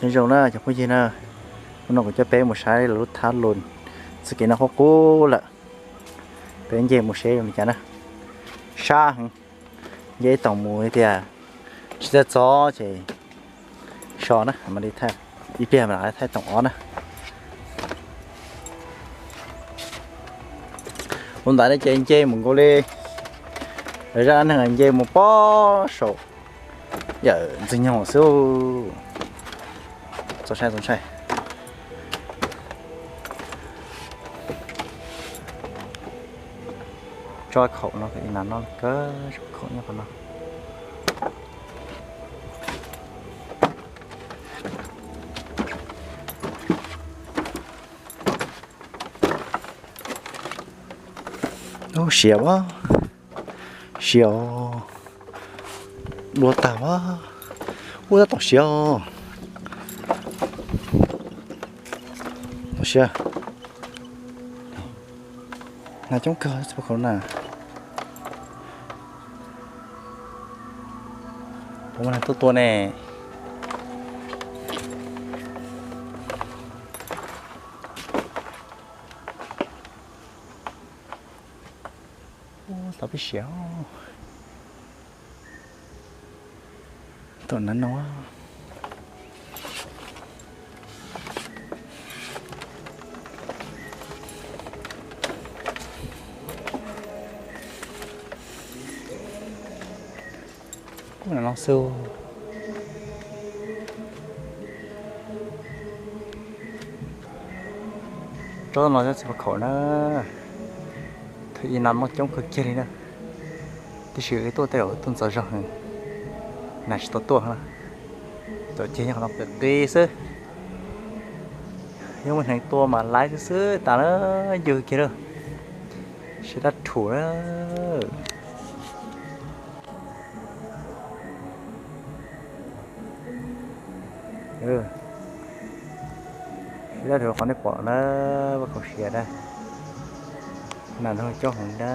Nyob zoo na cov phooj ywg na, hnub no kuv coj peb mus saib lub thab Loos, txoj kev no qub qub lawm. Peb nce mus seb zoo li cas na. Sab heev, nce ib toom mus tias tsis txawj txog ces so na mam li thaij, ib pliag mam li thaij toom ob na. Tus ntawd no ces nce mus nkaus li, lawv zaj dab neeg nce mus pob saum yawm Ntxwg Nyoog xwb. Txaus ntshai, txaus ntshai. Tsob khaum no, ib na no kawg, tsob khaum nyob qhov no. Ub, siav a, siav, dua tag a. Ub, tab tom siav, tom siav. Nas coob kawg txhua khaum na. Puas muaj neeg tuaj tua ne? Tab pib siav. Tom nav no. Kuj no xwb. Tsob no txiv pab khaum na. Thaum ub nas muaj coob kawg kiag li na. Tab sis tuaj tej zaum tuaj ntxov zog, nas tsis tau tuaj na. Cov ceg nyob qhov no qis qis xwb. Yog muaj neeg tua mas laiv xwb xwb tas na, yws kiag lawm. Siav dab rhuv na. Siav dab rhuv qhov nej pom na, pab khaum siav na. Nas no coob heev na.